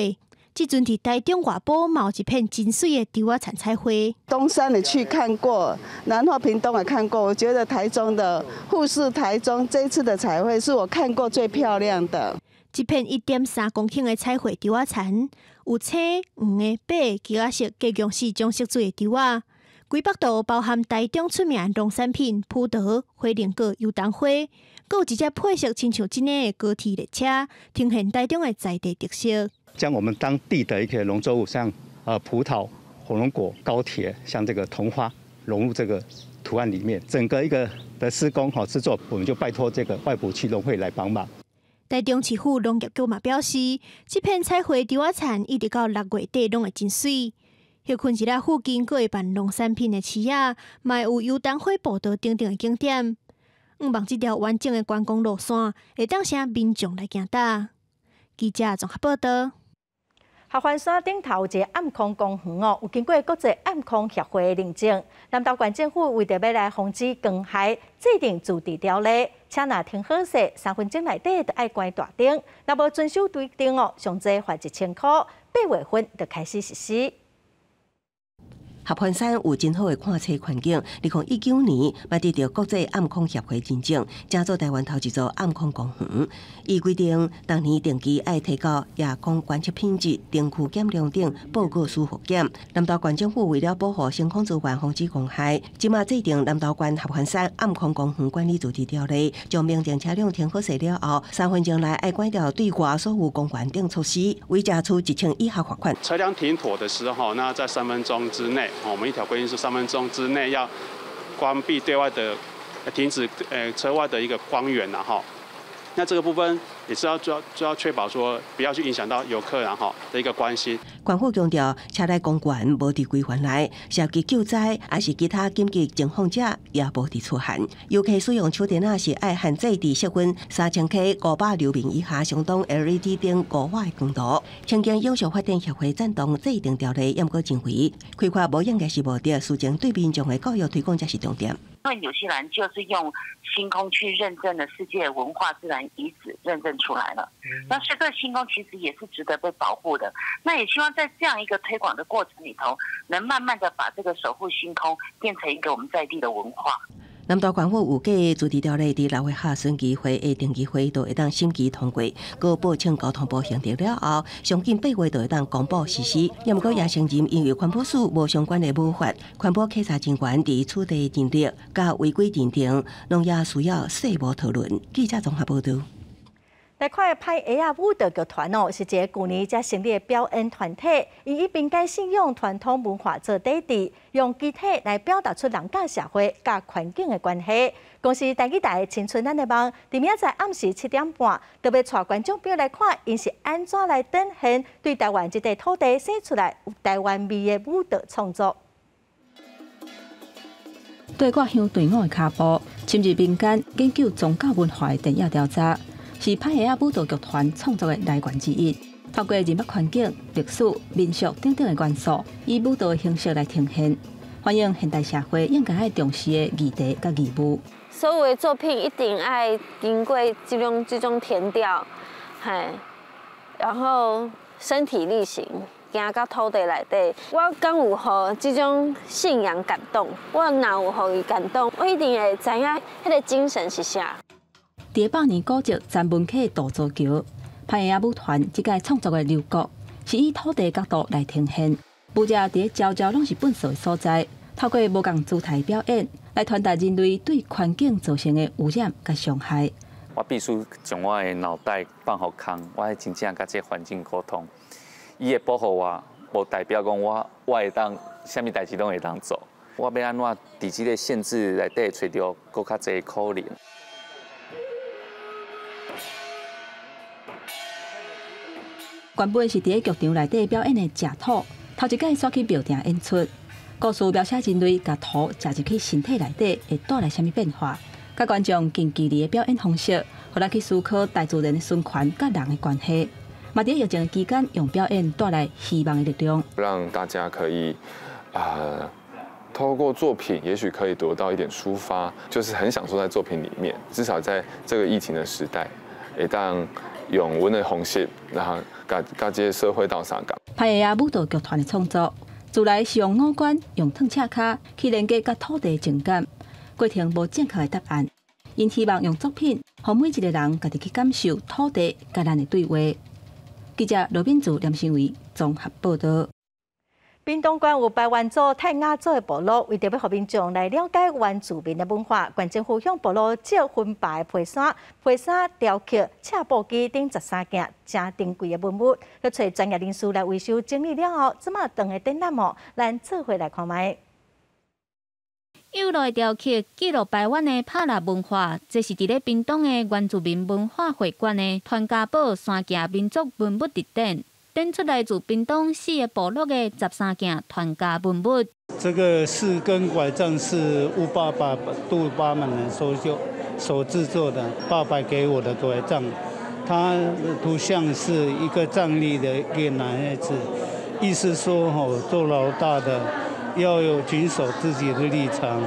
這陣佇台中外埔嘛有一片真媠的稻仔田彩繪。東山也去看過，然後屏東也看過，我覺得台中的富士台中這次的彩繪是我看過最漂亮的。這片1.3公頃的彩繪稻仔田，有青、黃的、白、橘仔色，加共四種色水的稻仔。規幅度包含台中出名的農產品葡萄、火龍果、油桐花，閣有一隻配色親像這个的高鐵列車，呈現台中的在地特色。將我們當地的一些農作物，像葡萄、火龍果、高鐵，像這個桐花，融入這個圖案裡面。整個一個的施工和製作，我們就拜託這個外埔區農會來幫忙。台中市府農業局嘛表示，這片彩繪稻仔田一直到6月底攏會真媠。歇睏一下附近閣會辦農產品的市仔，嘛會有油桐花步道等等的景點。向望這條完整的觀光路線會當吸民眾來行踏。記者綜合報導。合歡山頂頭有一个暗空公園哦，有經過國際暗空協會的認證。南投縣政府為著欲來防止光害，制定自治條例，車若停好勢，3分鐘內底就愛關大燈，若無遵守規定哦，上濟罰1000箍。8月份就開始實施。合歡山有真好的看冊環境，2019年嘛得著國際暗空協會認證，成做台灣頭一座暗空公園。伊規定，逐年定期愛提交夜空觀測品質、燈具減量等報告書複檢。南投縣政府為了保護星空資源，防止光害，這馬制定南投縣合歡山暗空公園管理自治條例，將明定車輛停好勢了後，3分鐘內愛關掉對外所有光源等措施，違者處1000以下罰款。車輛停妥的時候，那在三分鐘之內。我們一條規定是三分鐘之內要關閉對外的，停止車外的一個光源啦哈。那這個部分也是要主要確保說不要去影響到遊客然後的一個關係。縣府強調，車內光源無佇規範內，涉及救災抑是其他緊急情況者，也無佇此限。遊客使用手電仔是愛限制佇色溫3000 K 500流明以下，相當 LED 燈5瓦的光度。清境永續發展協會贊同制定條例，毋過認為開發無應該是目的，事前對民眾的教育推廣才是重點。因為紐西蘭就是用星空去認證了世界文化自然遺址，認證出來了。那所以這個星空其實也是值得被保護的。那也希望在這樣一個推廣的過程裡頭，能慢慢的把這個守護星空變成一個我們在地的文化。南投县府有计自治条例伫6月下旬议会的定期会就会当审议通过，阁报请交通部核定了后，上紧8月就会当公布实施。也毋过也承认，因为环保署无相关的无法，环保稽查人员伫土地认定佮违规认定，拢也需要细部讨论。记者综合报道。来看歹鞋仔舞蹈剧团哦，是一个旧年才成立的表演团体，𪜶以民间信仰、传统文化做底底，用肢体来表达出人佮社会佮环境的关系。公视台语台青春咱的梦，伫明仔载暗时7点半，特别带观众朋友来看，𪜶是按怎来展现对台湾这块土地生出来有台湾味的舞蹈创作。对挂乡队伍的跤步，深入民间研究宗教文化的电影调查。是歹鞋仔舞蹈剧团创作的来源之一。透过人物环境、历史、民俗等等的元素，以舞蹈的形式来呈现，反映现代社会应该爱重视的议题佮义务。所有的作品一定爱经过这种田调，嘿，然后身体力行，行到土地内底，我敢有予这种信仰感动？我若有予伊感动，我一定会知影彼个精神是啥。伫百年古迹曾文溪渡槽桥，歹鞋仔舞团这届创作的流国，是以土地角度来呈现。舞者伫焦焦拢是粪扫的所在，透过无仝姿态表演，来传达人类对环境造成的污染佮伤害。我必须将我的脑袋放予空，我爱真正佮这个环境沟通。伊会保护我，无代表讲我会当啥物代志拢会当做。我欲按怎伫这个限制内底揣著阁较济可能。原本是伫咧剧场内底表演的食土，头一摆煞去庙埕演出。故事描写人类共土食入去身体内底会带来啥物变化，佮观众近距离的表演方式，予咱去思考大自然的循环佮人的关系。嘛，伫疫情期间，用表演带来希望的力量，让大家可以透过作品，也许可以得到一点抒发，就是很享受在作品里面。至少在这个疫情的时代，会当用阮的方式，然后佮佮这个社会斗相共。歹鞋仔舞蹈剧团的创作，自来是用五官、用褪赤跤去连接佮土地的情感，过程无正确的答案。𪜶希望用作品，予每一个人家己去感受土地佮咱的对话。记者罗敏祖、连新伟综合报道。屏东县有排湾族、泰雅族的部落，为著欲予民众来了解原住民的文化，县政府向部落借分白的皮衫、皮衫雕刻、赤布机等13件诚珍贵的文物，去揣专业人士来维修整理了后，这马当个展览哦，咱做伙来看觅。幼乐的雕刻记录排湾的帕拉文化，这是伫咧屏东的原住民文化会馆的传家宝山崎民族文物特展。展出来自屏东4个部落的13件传家文物。这个4根拐杖是乌爸爸杜巴们所制作的，爸爸给我的拐杖，它图像是一个站立的一个男孩子，意思说吼，做老大的要有谨守自己的立场，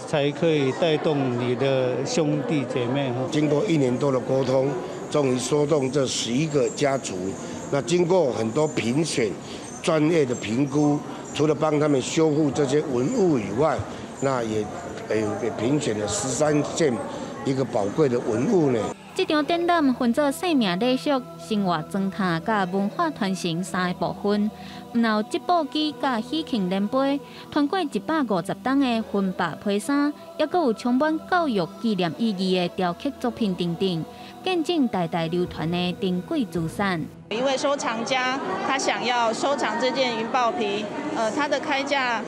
才可以带动你的兄弟姐妹。经过1年多的沟通，终于说动这11个家族。那经过很多评选、专业的评估，除了帮他们修复这些文物以外，那也评选了13件一个宝贵的文物呢。这场展览分做生命礼俗、生活状态佮文化传承3个部分。毋但有织布机佮喜庆连杯，穿过150吨的分白皮衫，犹阁有充满教育纪念意义的雕刻作品等等，见证代代流传的珍贵资产。一位收藏家，他想要收藏这件云豹皮，他的开价，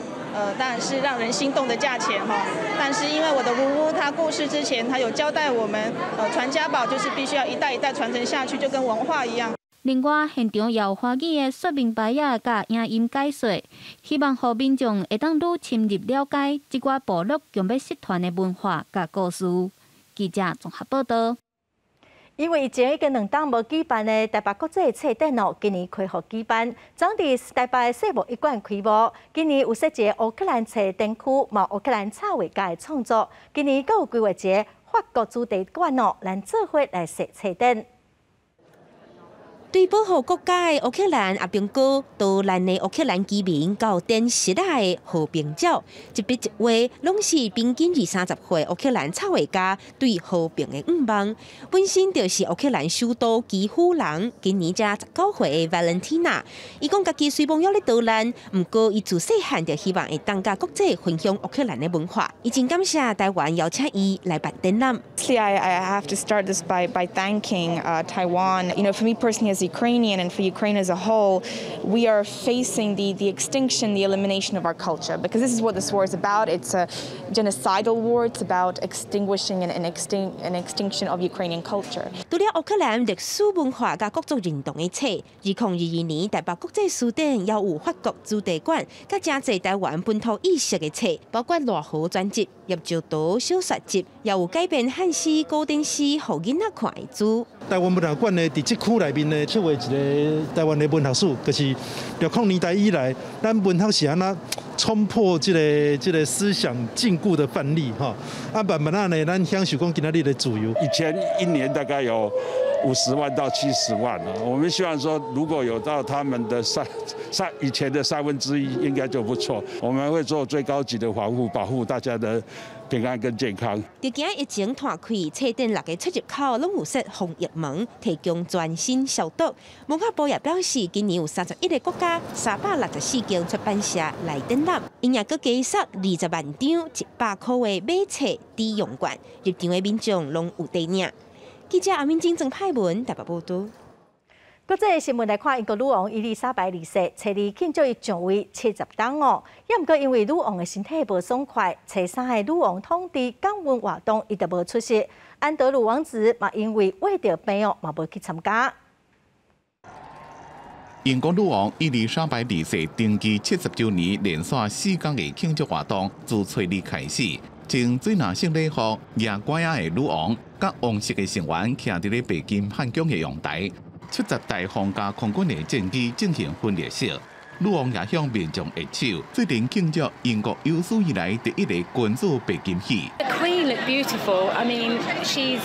当然是让人心动的价钱哈。但是因为我的姑姑她过世之前，她有交代我们，传家宝就是必须要一代一代传承下去，就跟文化一样。另外，现场也有华语的说明牌仔佮影音解说，希望予民众会当愈深入了解这寡部落强欲失传的文化佮故事。记者综合报道。因为疫情已经2冬无举办的台北国际册展哦，今年恢复举办，昨伫台北世博一馆开幕。今年有设一个乌克兰册展区，嘛乌克兰插画家的创作。今年阁有规划一个法国主题馆哦，咱做伙来设册展。對保護國家的烏克蘭阿兵哥，到咱的烏克蘭居民到展示的和平鳥，一筆一畫攏是平均20-30歲烏克蘭插畫家對和平的願望。本身就是烏克蘭首都基輔人，今年才19歲的 Valentina，伊講家己雖無用咧逃難，毋過伊自細漢就希望會當佮國際分享烏克蘭的文化。伊真感謝台灣邀請伊來辦展覽。 I have to start this by thanking Taiwan. For me personally as Ukrainian and for Ukraine as a whole, we are facing the extinction, the elimination of our culture, because this is what this war is about. It's a genocidal war. It's about extinguishing and extinction of Ukrainian culture. 除了烏克蘭歷史文化佮國族認同的冊，2022年台北國際書展也有法國主題館，佮誠濟台灣本土意識的冊，包括賴和專輯、葉石濤小說集，也有改編漢詩、古典詩，予囡仔看的書。台灣文學館呢，佇這區內面呢，策劃一个台灣的文學史，就是60年代以來，咱文學是按怎衝破這个思想禁錮的範例吼。啊，慢慢仔呢，咱享受講今仔日的自由。以前一年大概有50萬到70萬了，我們希望說，如果有到他們的三三以前的1/3，應該就不錯。我們會做最高級的防護，保護大家的平安跟健康。佇今疫情湠開，冊店六个出入口攏有設防疫門，提供全身消毒。文化部也表示，今年有31个國家、364間出版社來展覽，𪜶也閣加送20萬張100塊的買冊抵用券，入場的民眾攏有得領。記者阿敏晶、曾派文台北報導。國際新聞來看，英國女王伊麗莎白二世初二慶祝伊上位70冬哦，也毋過因為女王的身體無爽快，初三的女王統治感恩活動伊就無出席。安德魯王子嘛因為患著病哦，嘛無去參加。英國女王伊麗莎白二世登基70週年，連續4天的慶祝活動自初二開始，穿水藍色禮服、舉拐仔的女王，佮王室的成員徛佇咧白金漢宮的陽台，70台皇家空軍的戰機進行分列式。女王也向民眾握手，做陣慶祝英國有史以來第一个君主白金禧。 The Queen looked beautiful. I mean, she's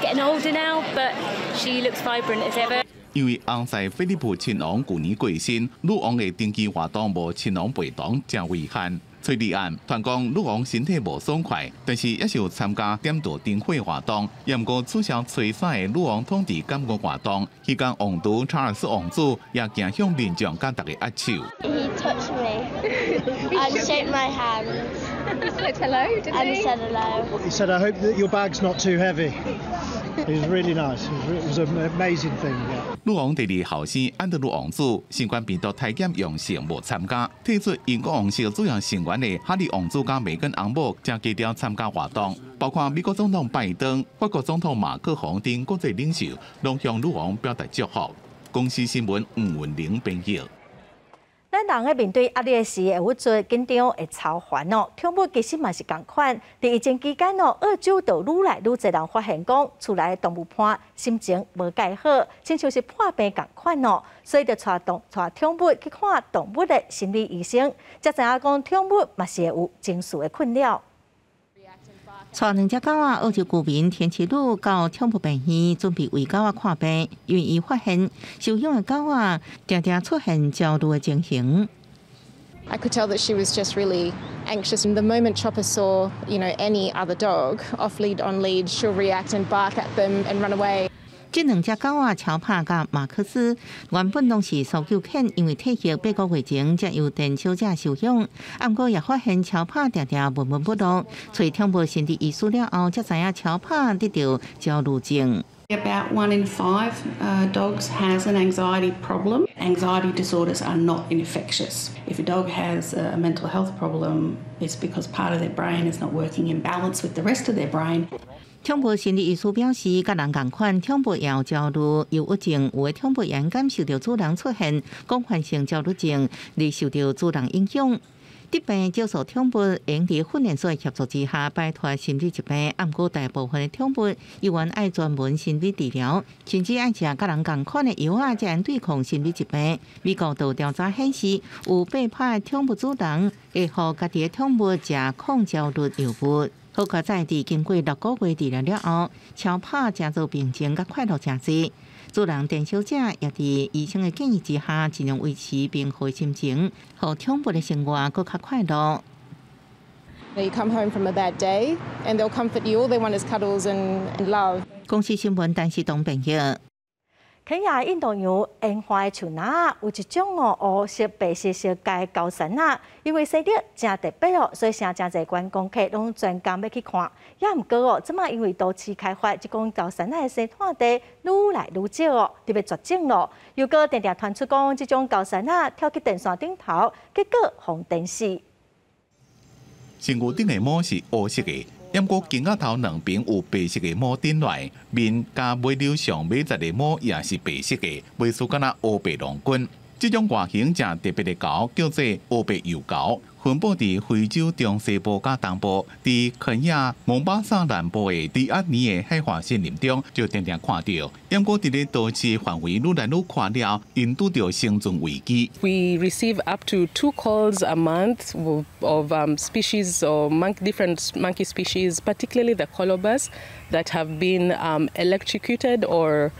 getting older now, but she looks vibrant as ever. 因為翁婿菲利普親王舊年過身，女王的登基活動無親王陪同，誠遺憾。初二暗，傳講女王身體無爽快，但是猶是有參加點燈燈會活動，也毋過取消初三的女王統治感恩活動。彼工王儲查爾斯王子也行向民眾佮大家握手。 He touched me and shook my hand. He said hello, did he? And said hello. He said, "I hope that your bag's not too heavy." It was really nice. It was an amazing thing. Yeah. 女王第二後生安德魯王子新冠病毒篩檢陽性無參加，退出英國王室主要成員的哈利王子佮梅根翁某誠低調參加活動，包括美國總統拜登、法國總統馬克宏等國際領袖，攏向女王表達祝福。公視新聞吳文玲編譯。咱人咧面對壓力時會鬱卒、緊張、會操煩哦。寵物其實嘛是仝款。佇疫情期間哦，澳洲就愈來愈濟人發現講，厝內動物伴心情無蓋好，親像是破病仝款哦，所以就帶寵物去看動物的心理醫生，才知影講寵物嘛是會有情緒的困擾。帶兩隻狗仔，澳洲居民田奇魯到寵物病院準備為狗仔看病，因為伊發現收養的狗仔定定出現焦慮的情形。 I could tell that she was just really anxious. And the moment Chopper saw any other dog off lead, on lead, she'll react and bark at them and run away. 這兩隻狗仔喬帕佮馬克思原本攏是搜救犬，因為退役8個月前才由田小姐收養。毋過也發現喬帕定定悶悶不樂，揣寵物心理醫師了後，才知影喬帕得著焦慮症。 About one in five dogs has an anxiety problem. Anxiety disorders are not infectious. If a dog has a mental health problem, it's because part of their brain is not working in balance with the rest of their brain. 寵物心理醫師表示，佮人仝款，寵物也有焦慮、憂鬱症，有的寵物會感受著主人出現廣泛性焦慮症，而受著主人影響。疾病少數寵物會佇訓練所的協助之下擺脫心理疾病，毋過大部分的寵物猶原愛專門心理治療，甚至愛食佮人仝款的藥仔，才能對抗心理疾病。美國就調查顯示，有8%的寵物主人會予家己的寵物食抗焦慮藥物。好佳哉佇經過6個月治療了後，超拍誠做平靜佮快樂誠濟。主人田小姐也佇醫生的建議之下，盡量維持平和心情，予寵物的生活閣較快樂。 You come home from a bad day, and they'll comfort you. All they want is cuddles and love. 公視新聞，陳世東編譯。肯亞印度洋沿海樹林有一種哦烏色白色色階高山仔，因為生得誠特別哦，所以誠誠濟觀光客攏專工欲去看。也毋過哦，這馬因為都市開發，這種高山仔的生態地愈來愈少哦，著欲絕種咯。又閣定定傳出講，這種高山仔跳去電線頂頭，結果予電死。身軀頂的毛是烏色的。毋過頸仔頭兩邊有白色的毛頂來，面佮尾瘤上尾節的毛也是白色的，袂輸敢若烏白郎君。這種外形誠特別的猴叫做烏白幼猴，分布佇非洲中西部佮東部，佇肯亞蒙巴薩南部的迪亞尼的海岸森林中就定定看著。毋過佇咧都市範圍愈來愈寬了，𪜶拄著生存危機。 We receive up to two calls a month of species or different monkey species, particularly the colobus, that have been electrocuted or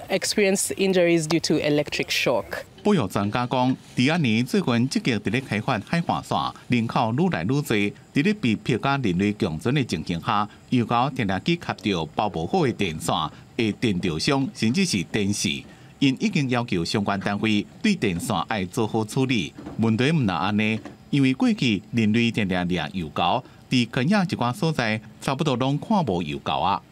experienced injuries due to electric shock. 保育專家講，迪亞尼最近積極佇咧開發海岸線，人口愈來愈濟，佇咧被迫佮人類共存的情形下，幼猴定定去磕著包無好的電線，會電著傷，甚至是電死。𪜶已經要求相關單位對電線愛做好處理。問題毋但按呢，因為過去人類定定掠幼猴，佇肯亞一寡所在，差不多攏看無幼猴啊。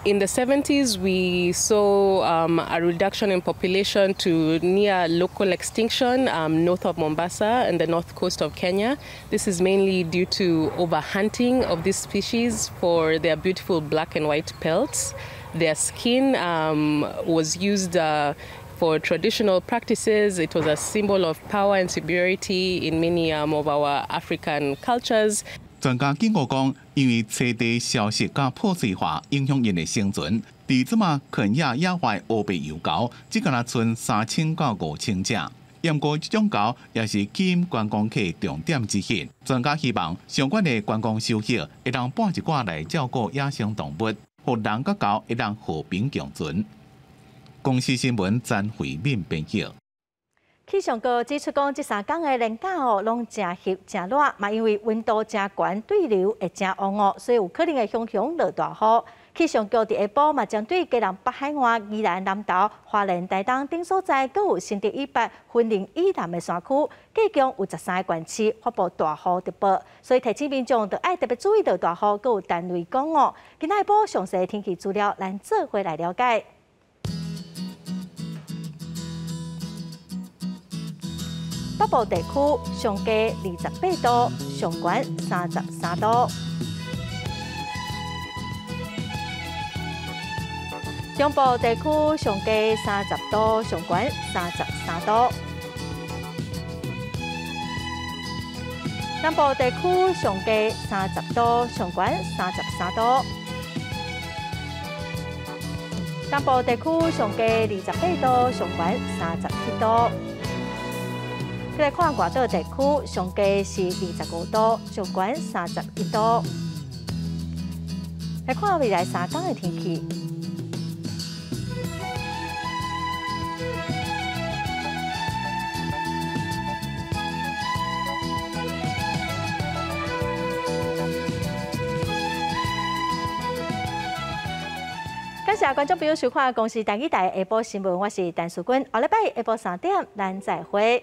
In the 70s, we saw a reduction in population to near local extinction north of Mombasa and the north coast of Kenya. This is mainly due to overhunting of this species for their beautiful black and white pelts. Their skin was used for traditional practices. It was a symbol of power and superiority in many of our African cultures. 專家警告講，因為棲地消失佮破碎化，影響𪜶的生存。佇這馬肯亞野外烏白幼猴，只敢若賰3000到5000隻。毋過這種猴也是吸引觀光客重點之一。專家希望相關的觀光收益會當撥一寡來照顧野生動物，予人佮猴會當和平共存。公視新聞詹慧敏編譯。氣象局指出講，這3工的連假哦，攏誠翕誠熱，嘛因為溫度誠懸，對流會誠旺哦，所以有可能會雄雄落大雨。氣象局佇下晡嘛，針對基隆北海岸、宜蘭南投、花蓮、台東等所在，閣有新竹以北、雲林以南的山區，計共有13個縣市發布大雨特報，所以提醒民眾著愛特別注意著大雨，閣有電雷公哦。今仔晡詳細天氣資料，咱做伙來了解。北部地區上低28度，上懸33度。中部地區上低30度，上懸33度。南部地區上低30度，上懸33度。東部地區上低28度，上懸37度。來看外島地區，上低是25度，上懸31度。來看未來3工的天氣。感謝觀眾朋友收看《公視台語台》下晡新聞，我是陳淑君。後禮拜下晡3點，咱再會。